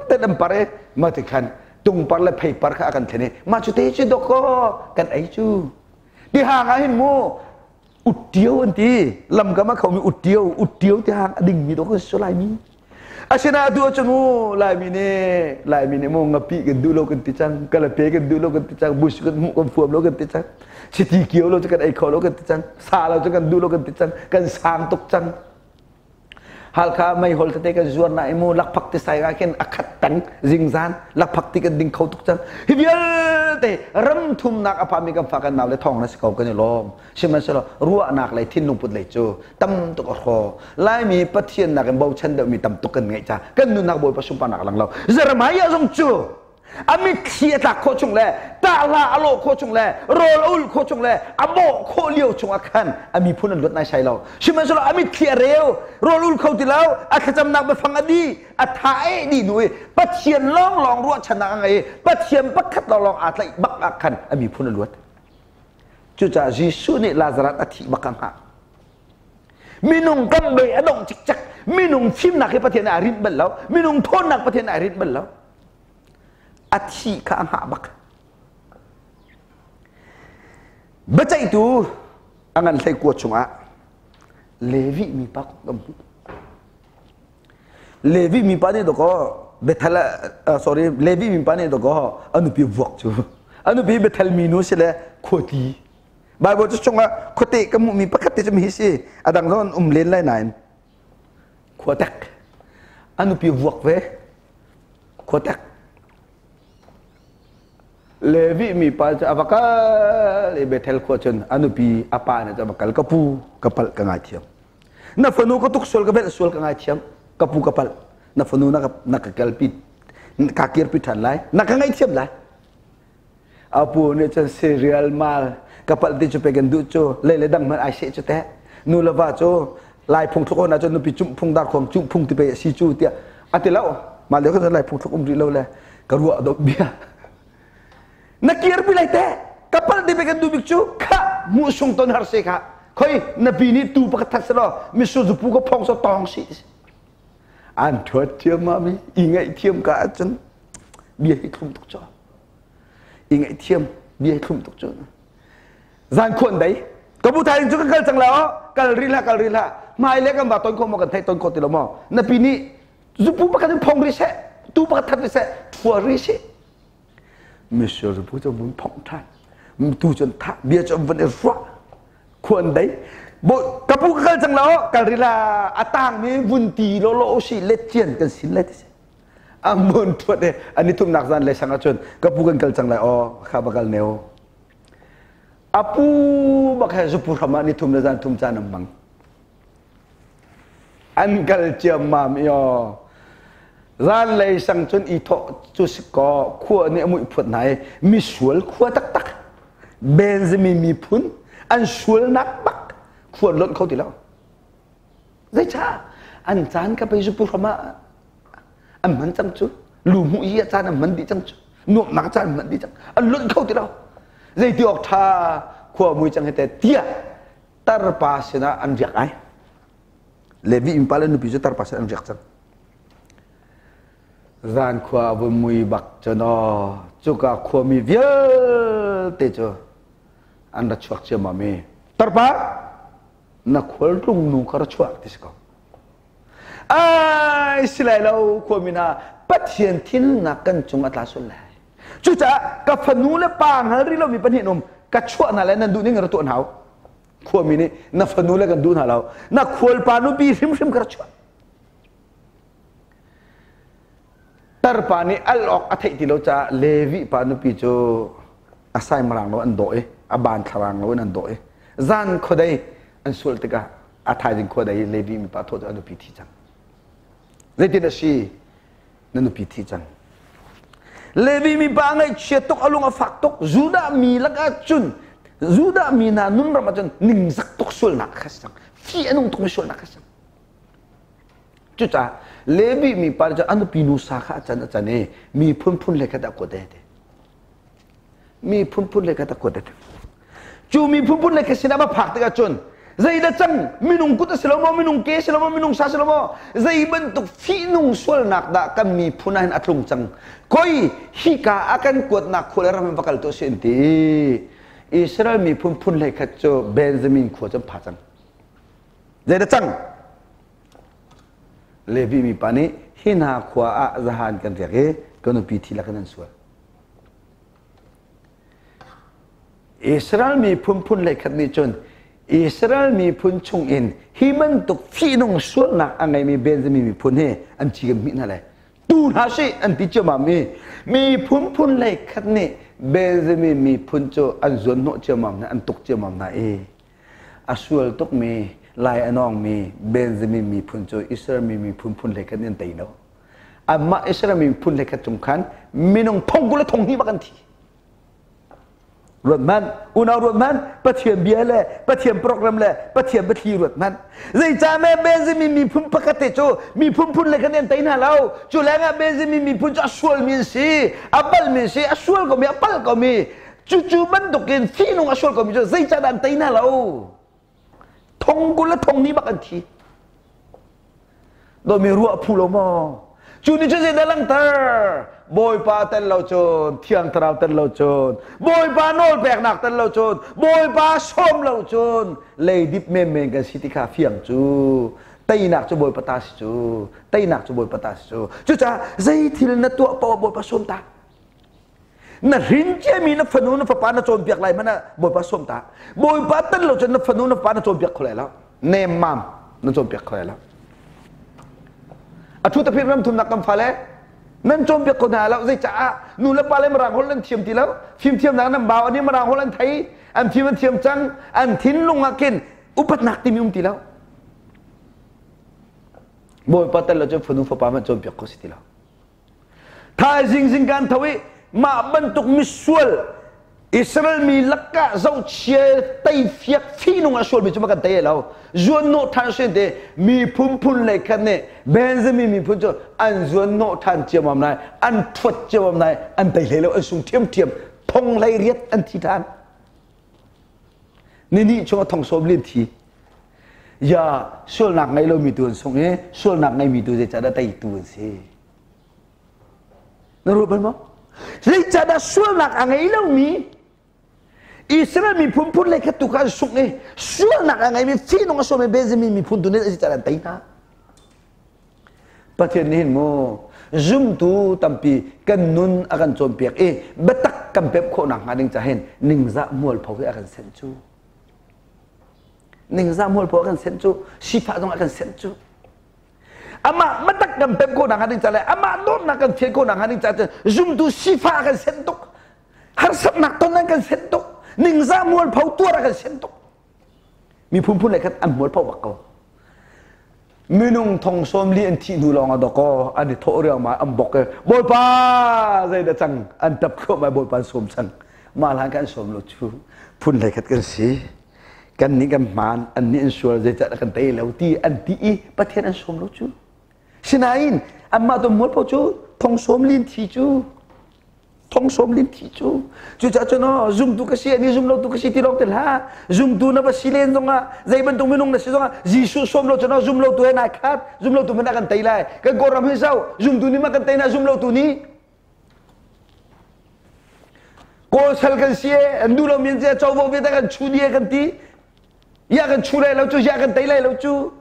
ten an par i ma ti khan tungpar le pheipar kha a kan thlen i mah cu te cu dawkaw kan ei cu ti hang ah hin mu uttio an ti lamkam a khomi uttio uttio ti hang a dingmi dawk su laimi asina tu ahcun mu laimi nih laimi nih mu ngapi kan duh lo kan ti cang kalape kan duh lo kan ti cang bus kan hmuh kan fuam lo kan ti cang chiti kio lo cu kan ei kho lo kan ti cang sa lo cu kan duh lo kan ti cang kan sang tuk cang Halkha meihol tete kan zuar na imu lakphak ti sai ah khin a khat peng zingzan lakphak ti kan ding kho tuk cang hi vialte ram thumnak a phami kan fa kan nau le thong na si ko kan i lawm sihmanhsehlaw ruahnak lei thinlung put lei cu tam tuk a hraw laimi pathian nak in bochan deuhmi tam tuk kan ngeih ca kan nunnak bawipa sunparnak lang lo Jeremiah zong cu a mitthli a tlak khawh chung le tahla a lawh khawh chung le rawl a ulh khawh chung le a bawh khawh lio chung ah khan a miphun an luat nai sai lo sihmanhsehlaw a mitthli a reu rawl ul kho ti lo a thlacamnak biafang a di a tha e di nu i Pathian lawnglawng ruahchannak a ngei i Pathian pakhat lawnglawng aa tlaih bak ah khan a miphun a luat cucaah Jesuh nih Lazarus a thih bak a hngah minung kan bei a dongh cikcek minung fimnak hi Pathian aa rinh bal lo minung thawnnak Pathian aa rinh bal lo a thi kha a hngah bak biaceihtu a ngan hlei kua chungah Levi mipa kong kan hmuh Levi mipa nih dawkaw Bethel sorry Levi mipa nih dawkaw a nupi vuak cu a nupi Bethel minu si le khuati Bible cu chungah khuate ka hmuhmi pakhat te cu hi si a dang zong an um len lai nain khuatek a nupi vuak ve khuatek. Levi mi pa cu a va kal i Bethel khua cun a nupi a pa nih a va kal ka pu ka palh ka ngaithiam. Na fanu ka tuk sual ka velh sual ka ngaithiam ka pu ka palh na fanu na ka na ka kalpi ka kirpi ṭhan lai na ka ngaihthiam lai. A pu nih cun serial mal ka palh ti cu pe kan duh cu lei le dang hmanh ai seh cu teh nu le va cu lai phung thluk on ahcun nupi cumh phung darkhuang cumh phung ti pe a si cu tiah a ti lo mah lio khan lai phung thluk um rih lo le ka ruah dot bia na kirpi lai te ka palh ti pe kan duh bik cu kha mu sung ton har se kha khoi na pi nih tu pakhat that selaw misu zupu ka phong so tong si an thuat thiam ma mi i ngaih thiam ka ahcun bia hi thlum tuk cho i ngaih thiam bia hi thlum tuk cu zan khuan dei ka bu thai cu ka kal cang la kal ri hlah kal ri hlah hmai le kan va ton kho maw kan theih ton kho ti lo maw na pi nih zupu pakhat in phong ri seh tu pakhat that ri seh thua ri seh misur zupu cu vun phong than tu cun tha bia cu vun i ruah khuan dei bo ka pu ka kal cang la kal ri la a tang mi vun ti lo lo si let cian kan sin le ti an thuat e an i thumnak zan le sang ahcun ka pu kan kal cang lai aw kha va kal ne o a pu bak he zupu hram ah ni thum le zan thum caan an hmang an kal ciammam i aw zan lei sang cun i thawh cu si kaw khua nih a muih phuat hna i misual khua taktak Benjamin miphun an sualnak bak khua lonh kho ti lo Zeicah an caan ka pei zupu hram ah an hman cang cu lu hmuh i a caan an hman dih cang cu nuamhnak caan an hman dih cang an lunh kho ti lo zeiti awk ṭha khua mui cang hete tiah tarpa sinah an riak ai Levi innpa le nupi cu tarpa sinah an riak cang zan khua a vun mui bak cu naw cuka khuami vialte cu an ra chuak ciammam i tarpa na khualtlung nu kha ra chuah ti si ko ai si lai lo khuami hna Pathian thinnak kan cung a tla sual lai cucaah ka fanu le pa hngal rih lomi pahnih um ka chuah hna le nan duh ning ra tuah hna khuami nih na fanu le kan duh hna lo na khualpa nupi hrimhrim ka ra chuah Tarpa nih al awk a theih ti lo caah Levi pa nupi cu a saimarang lo an dawh i a ban thlarang lo in an dawh i zan khuadei an sual tikah a thaizing khuadei Levi mipa thawh cu a nupi thi cang. Zeitin a si? Na nupi thi cang. Levi mipa ngaihchia tuk a lung a fak tuk Judah mi lakah cun Judah mi hna nunram ah cun ningzak tuk sualnak kha si cang. Fi a nung tukmi sualnak kha si cang. Cucaah Levi mipa cu a nupi nu sa kha a can a can i mi phunphun le khat a kuat te. Mi phunphun le khat a kuat te. Cu mi phunphun le khat sinah va phak tikah cun zeidah cang minung kut a si lo maw minung ke si lo maw minung sa si lo maw zei bantuk fihnung sualnak dah kan miphun ah hin a tlung cang koi hika a kan kuatnak khua le ram in va kal tuah si an ti Israel miphun phun hlei khat cu Benjamin khua cu an pha cang Zeidah cang? Levi mipa nih hi hna khua ah zahan kan riak i ka nupi thi lakin an sual. Israel miphun phun hleikhat nih cun Israel miphun chungin hi bantuk fihnung sualnak a ngeimi Benjamin miphun hi an ci kan hmih hna lai. Tu hna sih an ti ciammam i miphun phun hleikhat nih Benjamin miphun cu an zuanhnawh ciammam hna, an tuk ciammam hna i A sual tukmi, lai a nawngmi Benjamin miphun cu Israel mi miphun phun hlei khat nih an tei lo. Anmah Israel mi phun hlei khat cung khan minung thong kul le thong hnih bak an thi. Ruat hmanh, unau ruat hmanh, Pathian bia le Pathian program le Pathian biathli ruat hmanh. Zeicah meh Benjamin miphun pakhat te cu miphun phun le khan an tei hna lo. Cu lengah Benjamin miphun cu a sualmi an si, a palmi an si, a sual komi, a palh komi, Cucu bantukin fihnung a sual komi cu zeicahdah an tei hna lo? Thong 20 le thong hnih bak an thi. Dawmi ruah phu lo maw? Cu nih cun zeidah langhter? Bawipa tel lo cun, Thiang Thlarau tel lo cun, Bawipa nawl peknak tel lo cun, Bawipa sawm lo cun, leidip menmen kan si ti kha fiang cu. Teinak cu Bawipa ta si cu. Teinak cu Bawipa ta si cu. Cucaah zei thil na tuah paoh Bawipa sawm ta. Na hrin ciami na fanu na fapa na cawnpiak lai hmanh ah Bawipa sawm ta. Bawipa tel lo cun na fanu na fapa na cawnpiak kho lai lo. Nemmam na cawnpiak kho lai lo. A thu taphir ram thumnak kan fale. Nan cawnpiak ko hna lo. Zeicaah nu le pa le Mirang holh nan thiam ti lo. Fimthiamnak nan bau, ani Mirang holh an thei, an fim an thiam cang, an thinlung ah khin upatnak timi um ti lo. Bawipa tel lo cun fanu fapa hmanh cawnpiak ko si ti lo. Thaizing zing kan tho i mah bantuk misual Israel mi lakah zohchia teifiak fihnung a sualmi cu ma kan tei lo. Zuan hnawh ṭhan sin te miphun phun lei khat nih Benjamin miphun cu an zuan hnawh ṭhan ciammam lai, an ṭhuat ciammam lai, an tei hlei lo, an sung ṭhiamṭhiam, thong hlei riat an thi ṭhan. Ni nih chung a thong sawm lin thi. Ya sualnak ngei lomi tu an sung i sualnak ngeimi tu zeicahdah teitu an si? Na ruat bal maw? Zeicahdah sualnak a ngei lomi Israel miphun phun lei khat tu kha an sungh i sualnak a ngeimi fihnung a sualmi Benjamin miphun tu nih zeicahdah an tei hna? Pathian nih hin mu zumtu tampi kan nun a kan cawnpiak i biatak kan pemh khawh nakhnga ding ca hin ningzah mualpho hi a kan senh cu. Ningzah mualpho a kan senh cu, sifah zong a kan senh cu. Amah biatak kan pemh khawh nakhnga ding ca le amah dawtnak kan fian khawh nakhnga ding ca cun zumtu sifah a kan senh tuk. Harsatnak ton an kan senh tuk. Ningzah mualpho tuar a kan senh tuk. Miphun phun le khat an mualpho bak ko. Minung thong 40 an thih hnu lawng ah dawkaw an i thawh riangmang an bok i Bawipa zeidah cang an tap thluahmah Bawipa an sawm cang. Mah hlan kan sawm lo cu phun hlei khat kan si. Kan nih kan hmaan an nih an sual zeicah kan tei lo ti an ti i Pathian an sawm lo cu. Sinain anmah tu mualpho cu thong 40 thi cu thong 40 thi cu. Cucaah cun aw zumtu ka si ani zum lo tu ka si ti lawng ti hlah. Zumtu na va si len zongah zei bantuk minung na si zongah Jesuh sawm lo cun aw zum lo tu he nai khat, zum lo tu hmanh ah kan tei lai. Kan Kawlram hi zoh, zumtu nih ma kan tei na, zum lo tu nih Kawl sal kan si e, an duh lo mi an si e, covo vialte kan chu dih e kan ti. Ya kan chu lai lo cu, ya kan tei lai lo cu.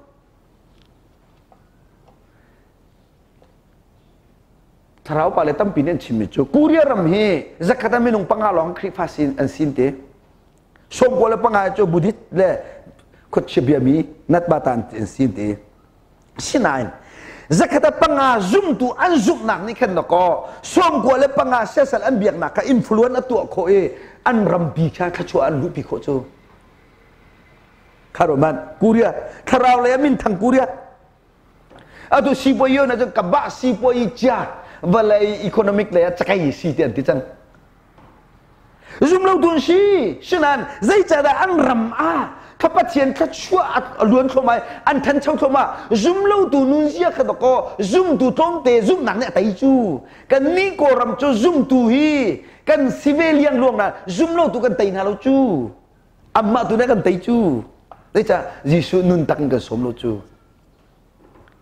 Thlarau pa le tampi nih an chimmi cu Korea ram hi zakhat ah minung panga lawng Khrihfa sin an sin te. 95 cu Buddhist le khuachia biami natbata an sin te. Sinain zakhat ah panga zumtu an zumhnak nih khan dakaw 95 siasal an biaknak kha influence a tuah khawh i an rampi kha thluachuah an luhpi khawh cu. Kha man Korea thlarau lei ah minthang Korea. Atu sipuayi na cun kabah sipuayi cia vawlei economic lei ah cakei si ti an ti cang. Zum lo tun si sinan zeicahdah an ram ah kha Pathian thluachuah a luan thluahmah i an thancho thluahmah. Zum lo tu nunzia kha dakaw zumtu tlawmte zumhnak nih a tei cu. Kan nih Kawlram cu zumtu hi kan si ve liangluang na zum lo tu kan tei hna lo cu. Amah tu nih kan tei cu. Zeicah Jesuh nun tak in kan sawm lo cu.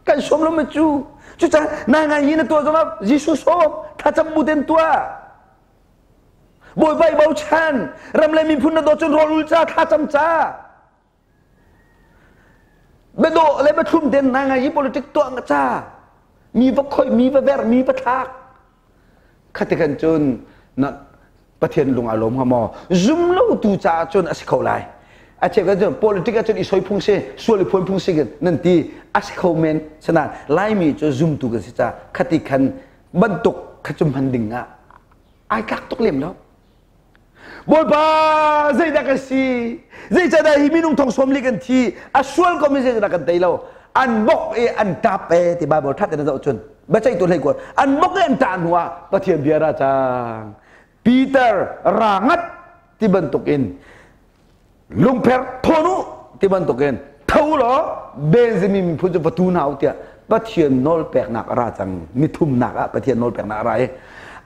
Kan sawm lo ma cu. Cucaah nai ngai hi na tuah zongah Jesuh sawm, thlacam bu ten tuah. Bawipa i bochan, ram le miphun na dawt cun rawl ul ca, thlacam ca. Biadawh le biathlum ten nai ngai hi politic tuah nga ca. Mi va khoi, mi va ver, mi va thlak. Khati kan cun na Pathian lung aa lawm hnga maw? Zum lo tu caah cun a si kho lai. A cheu kan cun politic ah cun i soi phung si, sual i phuan phung si nan ti a si kho men. Sanain Laimi cu zumtu kan si caah khati khan bantuk kha cu hman ding ah ai tlak tuk lem lo. Bawipa zeidah kan si? Zeicahdah hi minung thong 40 kan thi? A sual ko mi zeidah kan tei lo? An bok i an tap e ti Bible that in zoh cun biaceihtu hlei kuat an bok i an ṭah hnu ah Pathian bia ra cang. Peter ra ngat ti bantuk in lungpher thawn u ti bantuk in tho law Benjamin miphun cu va tu hna u tiah Pathian nawl peknak a ra cang. Nithumnak ah Pathian nawl peknak a ra i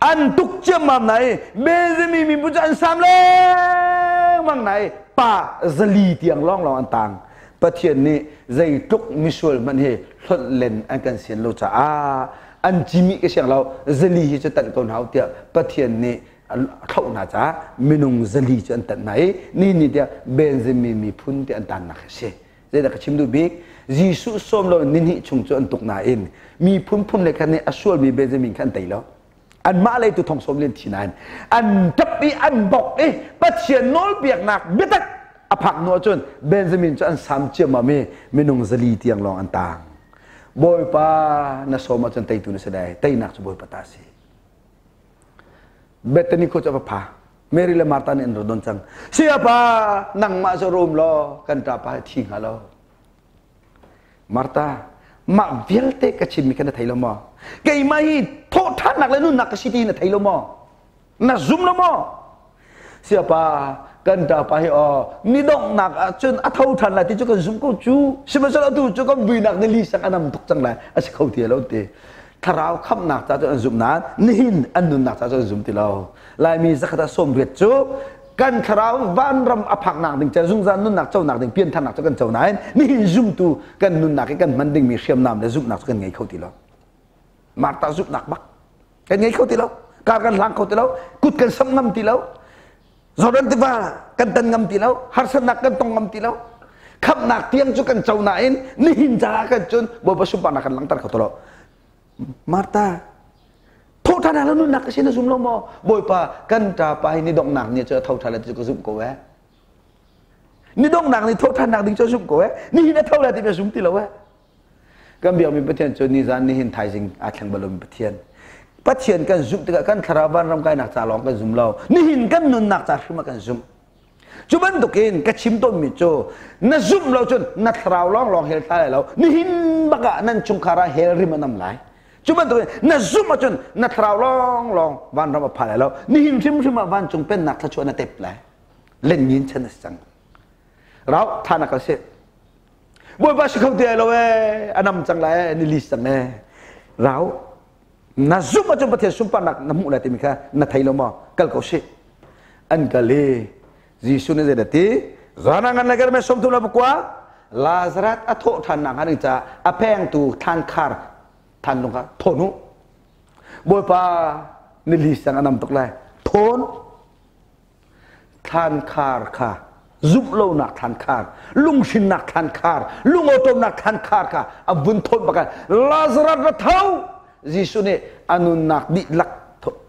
an tuk ciammam na i Benjamin miphun cu an sam lengmang na i pa 400 tiang lawnglawng an tang. Pathian nih zeitluk misual hmanh hi hlonh len an kan sian lo caah an cimi ka siang lo, 400 hi cu tanh ko hna u tiah Pathian nih a thloh hna caah minung 400 cu an tanh hna i ni ni tiah Benjamin miphun ti an tannak a si. Zeidah ka chim duh bik? Jesuh sawm lo in nihnih chung cu an tuk nain miphun phun le khan nih a sualmi Benjamin kha an tei lo. Anmah lei tu thong 40 thi nain an ṭap i an bok i Pathian nawlpiaknak biatak a phak hnu ahcun Benjamin cu an sam ciammam i minung 400 tiang lawng an tang. Bawipa na sawm ahcun teitu na si lai. Teinak cu Bawipa ta si. Bethany khua cu a va pha. Mary le Martha nih an ra don cang. Sayapa, nangmah cu rum law kan ṭapa hi thi hnga lo. Martha, mah vialte ka chimmi kha na thei lo maw? Keimah hi thawhṭhannak le nunnak ka si ti na thei lo maw? Na zum lo maw? Siapa, kan ṭapa hi aw ni donghnak ah cun a tho ṭhan lai ti cu kan zumh ko cu. Sihmanhsehlaw atu cu kan vuinak ni li sang a nam tuk cang lai. A si kho ti lo ti. Thlarau khamhnak ca cu an zumh nain nihin an nunnak ca cu an zum ti lo. Laimi zakhat ah 80 cu kan thlarau vanram a phaknak ding ca zungzal nunnak conak ding piantharnak cu kan co nain nihin zumtu kan nunnak i kan hman dingmi hriamnam le zumhnak cu kan ngei kho ti lo. Martha zumhnak bak kan ngei kho ti lo. Kar kan hlang kho ti lo. Kut kan samh ngam ti lo. Jordan tiva kan tan ngam ti lo. Harsatnak kan tong ngam ti lo. Khamhnak tiang cu kan co nain nihin caah kan cun Bawipa sunparnak kan langhter kho ti lo. Martha thawhṭhan ah nunnak ka si na zum lo maw? Bawipa kan ṭapa hi ni donghnak ni cu a tho ṭhan lai ti cu ka zumh ko eh. Ni donghnak ni thawhṭhannak ding cu a zumh ko eh. Nihin a tho lai ti na zum ti lo eh. Kan biakmi Pathian cu nizan nihin thaizing aa thleng bal lomi Pathian. Pathian kan zumh tikah kan thlarau vanram kainak ca lawng kan zum lo. Nihin kan nunnak ca hrim ah kan zumh. Cu bantukin ka chim tawnmi cu na zumh lo cun na thlarau lawnglawng hell thla lai lo. Nihin bak ah nan chungkhar ah hell rim a nam lai. Cu bantukin na zumh ahcun na thlarau lawnglawng vanram a pha lai lo. Nihin hrimhrim ah vancung pennak thluachuah na tep lai. Lennin chan a si cang. Rau tha na kal seh. Bawipa si kho ti ai lo ee, a nam cang lai ee, ni lis cang ee. Rau na zumh ahcun Pathian sunparnak na hmuh lai timi kha na thei lo maw? Kal ko sih. An kal i Jesuh nih zeidah ti? Zana ngan le garme 30 le pakua Lazarus a thawh ṭhannak hnga ding caah a pengtu thlankhar thanlung kha thawn u. Bawipa ni lis cang a nam tuk lai. Thawn thlankhar kha zumh lonak thlankhar lunghrinnak thlankhar lungawṭawmnak thlankhar kha a vun thawn bak Lazarus ra tho Jesuh nih a nunnak dihlak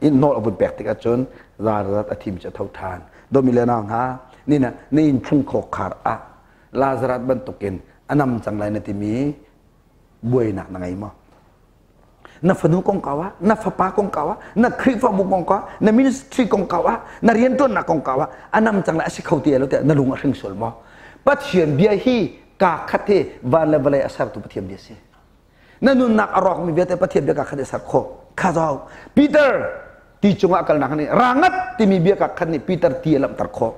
in nawl a vun pek tikah cun Lazarus a thim cu a tho ṭhan domi le nau hna nina na inn chung khar ah Lazarus bantukin a nam cang lai na timi buainak na ngei maw Na fanu kongkau ah, na fapa kongkau ah, na Khrihfabu kongkau ah, na ministry kongkau ah, na rianṭuannak kongkau ah a nam cang le a si kho ti lo tiah na lung a hring sual maw? Pathian bia hi kaa khat hi van le vawlei a sertu Pathian bia si. Na nunnak a rawkmi vialte Pathian bia kaa khat i ser khawh. Kha zau. Peter ti cungah kalnak nih rangat timi bia kaa khat nih Peter ti a lamhter khawh.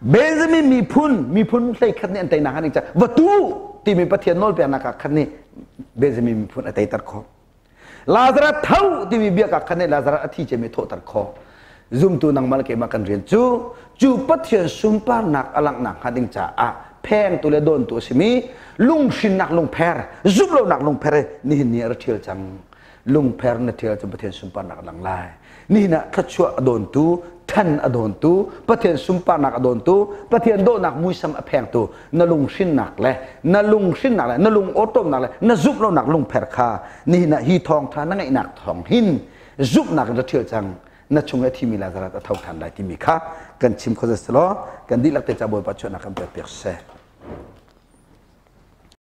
Benjamin miphun miphun 11 nih an teinak an ca va tu timi Pathian nawlpeknak ah khan nih Benjamin miphun a teiter khawh. Lazarus tho timi biakak khan nih Lazarus a thi ciami thawhter khawh. Zumtu nangmah le keimah kan rian cu cu Pathian sunparnak a langhnak hnga ding caah phengtu le dawntu a simi lunghrinnak lungpher zumhlonak lungpher nihin ni a ra ṭhial cang. Lungpher na ṭhial cu Pathian sunparnak a lang lai. Nihin ah thluachuah a dawntu, ṭhan a dawntu, Pathian sunparnak a dawntu, Pathian dawhnak muisam a phengtu na lunghrinnak le na lunghrinnak le na lung awṭawmnak le na zumh lonak lungpher kha nihin ah hi thawngṭha na ngaihnak thawng hin zumhnak in ra ṭhial cang na chung i a thimi Lazarus a tho ṭhan lai timi kha kan chim kho selaw kan dihlak te ca Bawipa chuahnak kan pek piak seh.